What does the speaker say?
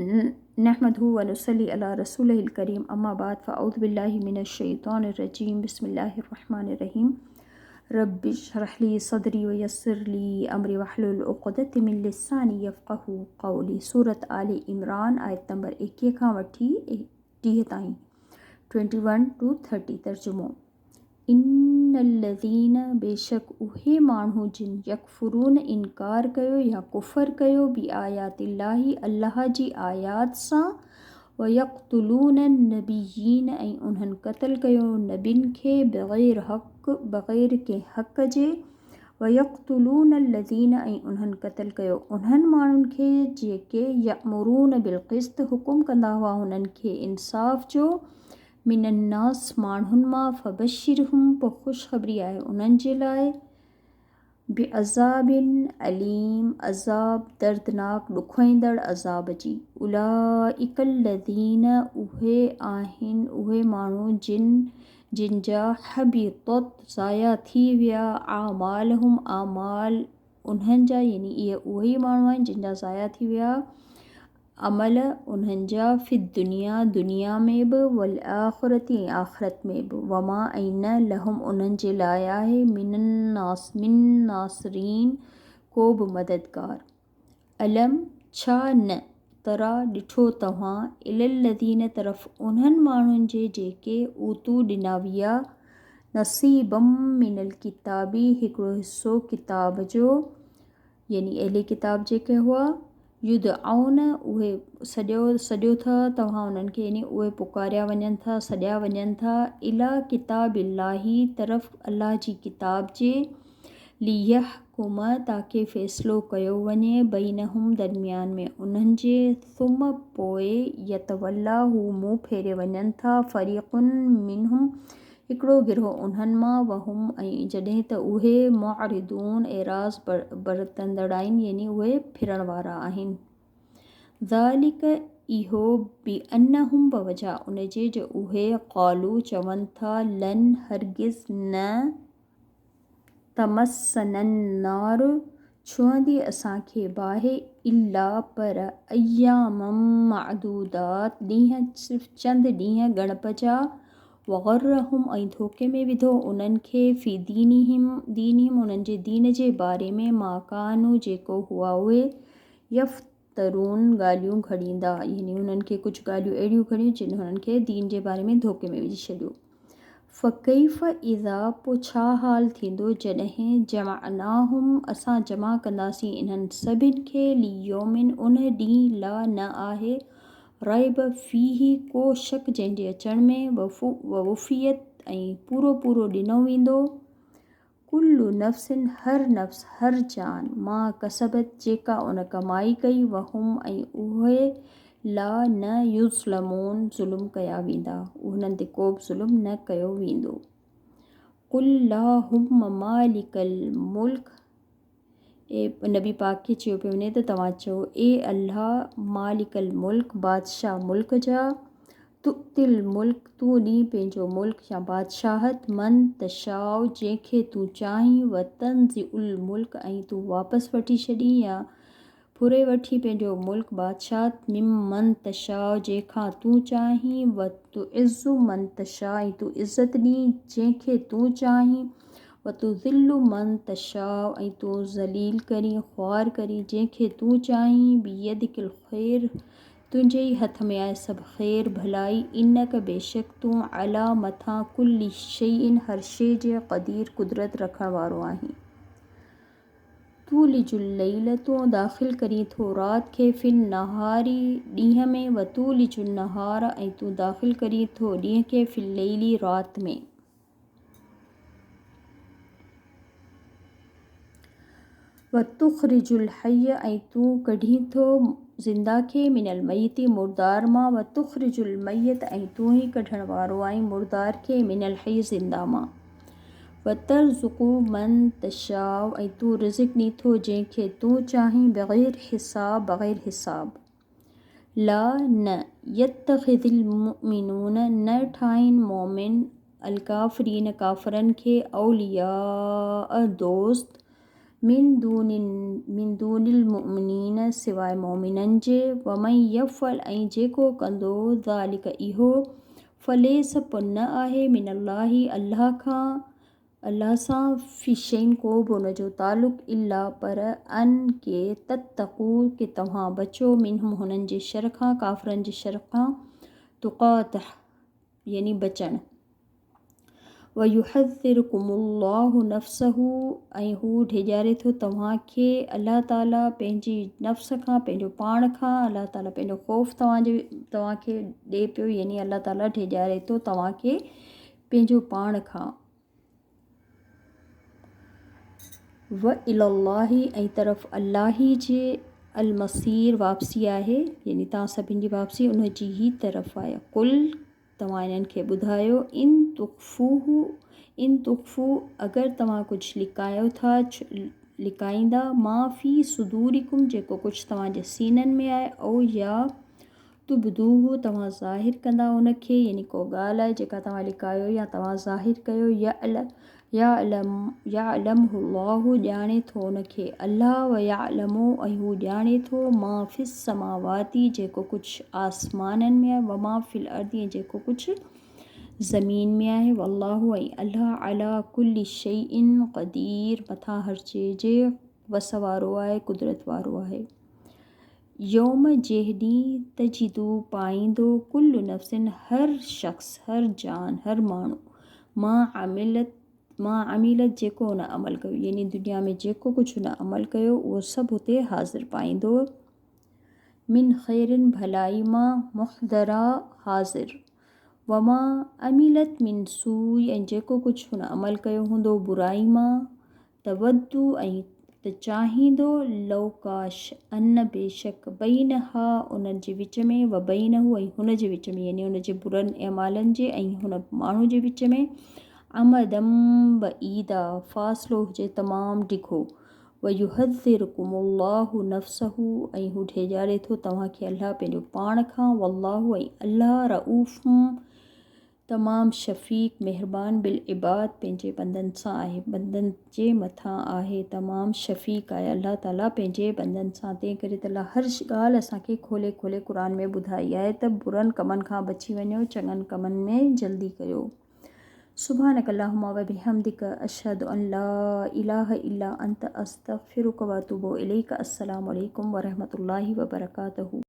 نحمده ونصلي علي رسوله الڪريم اما بعد فاعوذ بالله من الشيطان الرجيم بسم الله الرحمن الرحيم رب اشرح لي صدري ويسر لي امري واحلل عقدة من لساني يفقهوا قولي سورة آل عمران آيت نمبر 21 کان وٺي 30 تائين 21 to 30 ترجمو ان الذين بيشڪ اهي ماڻهو جن يڪفرون انڪار ڪيو يا ڪفر ڪيو بآيات الله الله جي آيات سان ويقتلون النبيين ۽ انهن قتل ڪيو نبين کي بغير حق بغير ڪنهن حق جي ويقتلون الذين ۽ انهن قتل ڪيو انهن ماڻهن کي جيڪي يأمرون بالقسط حڪم ڪندا هئا هنن کي انصاف جو من الناس ماڻهن مان فبشرهم پوء خوشخبري آهي انهن جي لاء بعذاب اليم عذاب دردناڪ ڏکوئيندڙ عذاب جي اولئک الذين اهي آهن اهي ماڻهو جن جن جا حبطت ضايع ٿي ويا اعمالهم اعمال انهن جا يعني اهي اهي ئي ماڻهو آهن جن جا ضايع ٿي ويا عمل انهن جا في الدنيا دنيا ۾ به والآخرة ۽ آخرت ۾ به وما ۽ نه لهم انهن جي لاء آهي من الناس من ناصرين ڪو به مددگار. الم ڇا نه ترا ڏٺو توهان الي الذين طرف انهن ماڻهن جي جيڪي اوتو ڏنا ويا نصيبا من الڪتاب هڪڙو حصو ڪتاب جو يعني اهل ڪتاب جيڪي هئا يدعون اهي سڏيو سڏيو ٿا توهان انهن کي يعني اهي پڪاريا وڃن ٿا سڏيا وڃن ٿا الي ڪتاب الله طرف الله جي ڪتاب جي ليحڪم تاڪه فيصلو ڪيو وڃي بينهم درميان ۾ انهن جي ثم پوء يتوليٰ هو منهن ڦيري وڃن ٿا فريق منهم هڪڙو گروهه انهن مان وهم ۽ جڏهن ته اهي معرضون اعراض برتندڙ آهن يعني اهي ڦرڻ وارا آهن. ذلڪ اهو بأنهم بوجه ان جي جو اهي قالوا چون ٿا لن هرگز نه تمسنا النار ڇهندي اسان کي باهه الا پر اياما معدودات ڏينهن صرف چند ڏينهن ڳڻپ جا وغرهم ۽ ڌوڪي ۾ وڌو انهن کي في دينهم دينهم انهن جي دين جي باري ۾ ما ڪانوا جيڪو هئا اهي يفترون ڳالهيون گهڙيندا يعني انهن کي ڪجهه ڳالهيون اهڙيون گهڙيون جن هنن کي دين جي باري ۾ ڌوڪي ۾ وجهي ڇڏيو. فڪيف اذا پوء ڇا حال ٿيندو جڏهن جمعناهم اسان جمع ڪنداسين انهن سڀن کي ليوم ان ڏينهن لا نه آهي ريب فيه ڪو شڪ جنهن جي اچڻ ۾ ووفيت ۽ پورو پورو ڏنو ويندو ڪل نفس هر نفس، هر جان، ما ڪسبت جيڪا ان ڪمائي ڪئي وهم ۽ اهي لا نه يظلمون ظلم ڪيا ويندا، انهن تي ڪو به ظلم نه ڪيو ويندو. قل اللهم مالڪ الملڪ اي نبي پاڪ کي چيو پيو وڃي ته توهان چئو اي الله مالڪ الملڪ بادشاهه ملڪ جا تؤتي الملڪ تون ڏين پنهنجو ملڪ يا بادشاهت من تشاء جنهن کي تون چاهين وتنزع الملڪ ۽ تون واپس وٺي ڇڏين يا ڦري وٺين پنهنجو ملڪ بادشاهت ممن تشاء جنهن کان تون چاهين وتعز من تشاء ۽ تون عزت ڏين جنهن کي تون چاهين وتذل من تشاء ۽ تون ذليل ڪرين، خوار ڪرين، جنهن کي تون چاهين، بيدک الخير تنهنجي ئي هٿ ۾ آهي سڀ خير، ڀلائي، انک بيشڪ تون عليٰ مٿان ڪل شيء هر شيء جي قدير قدرت رکڻ وارو آهين. تولج الليل تون داخل ڪرين ٿو رات کي في النهار ڏينهن ۾ وتولج النهار ۽ تون داخل ڪرين ٿو ڏينهن کي في الليل رات ۾. وتخرج الحي ۽ تون ڪڍين ٿو زنده کي من الميت مردار مان وتخرج الميت ۽ تون ئي ڪڍڻ وارو آهين مردار کي من الحي زنده مان وترزق من تشاء ۽ تون رزق ڏين ٿو جنهن کي تون چاهين بغير حساب بغير حساب. لا نه، يتخذ المؤمنون نه ٺاهين مؤمن، الڪافرين ڪافرن کي، اولياء دوست، من دون من دون المؤمنين سواء مؤمنن جي، ومن يفعل ۽ جيڪو ڪندو ذلڪ اهو، فليس پوء نه آهي من الله الله کان الله سان في شيء ڪو به ان جو تعلق الا پر ان ڪي تتقو ڪي توهان بچو منهم هنن جي شر کان ڪافرن جي شر کان تقاته يعني بچڻ. ويحذرڪم الله نفسه ۽ هو ڊيڄاري ٿو توهان کي الله تعالي پنهنجي نفس کان پنهنجو پاڻ کان الله تعالي پنهنجو خوف توهان جي توهان کي ڏي پيو يعني الله تعالي ڊيڄاري ٿو توهان کي پنهنجو پاڻ کان. والي الله ۽ طرف الله ئي جي المصير واپسي آهي يعني توهان سڀني جي واپسي ان جي ئي طرف آهي. قل توهان انهن کي ٻڌايو ان تخفوه ان تخفو اگر توهان ڪجهه لڪايو ٿا لڪائيندا ما في صدورڪم جيڪو ڪجهه توهان جي سينن ۾ آهي او يا تبدوه توهان ظاهر ڪندا ان کي يعني ڪو ڳالهه آهي جيڪا توهان لڪايو يا توهان ظاهر ڪيو يعلم يعلمه الله ڄاڻي ٿو ان کي الله ويعلم ۽ هو ڄاڻي ٿو ما في السماوات جيڪو ڪجهه آسمانن ۾ آهي وما في الارض ۽ جيڪو ڪجهه زمين ۾ آهي والله ۽ الله علي ڪل شيء قدير مٿان هر شيء جي وس وارو آهي قدرت وارو آهي. يوم جنهن ڏينهن تجد پائيندو ڪل نفس هر شخص هر جان هر ماڻهو ما عملت ما عملت جيڪو ان عمل ڪيو يعني دنيا ۾ جيڪو ڪجهه ان عمل ڪيو اهو سڀ اتي حاضر پائيندو من خير ڀلائي مان محضرا حاضر وما عملت من سوء ۽ جيڪو ڪجهه هن عمل ڪيو هوندو برائي مان تود ۽ ته چاهيندو لو ڪاش ان بيشڪ بينها انهن جي وچ ۾ وبينه ۽ هن جي وچ ۾ يعني ان جي برن اعمالن جي ۽ هن ماڻهو جي وچ ۾ امدا بعيدا فاصلو هجي تمام ڊگهو ويحذرڪم الله نفسه ۽ هو ڊيڄاري ٿو توهان کي الله پنهنجو پاڻ کان والله ۽ الله رؤف تمام شفيق مهربان بالعباد پنهنجي بندن سان آهي بندن جي مٿان آهي تمام شفيق آهي الله تعالي پنهنجي بندن سان تنهن ڪري ته الله هر ڳالهه اسان کي کولي کولي قرآن ۾ ٻڌائي آهي ته برن ڪمن کان بچي وڃو چڱن ڪمن ۾ جلدي ڪيو سبحانك اللهم وبحمدك اشهد ان لا اله الا انت استغفرك واتوب اليك السلام عليڪم ورحمة الله وبرڪاته.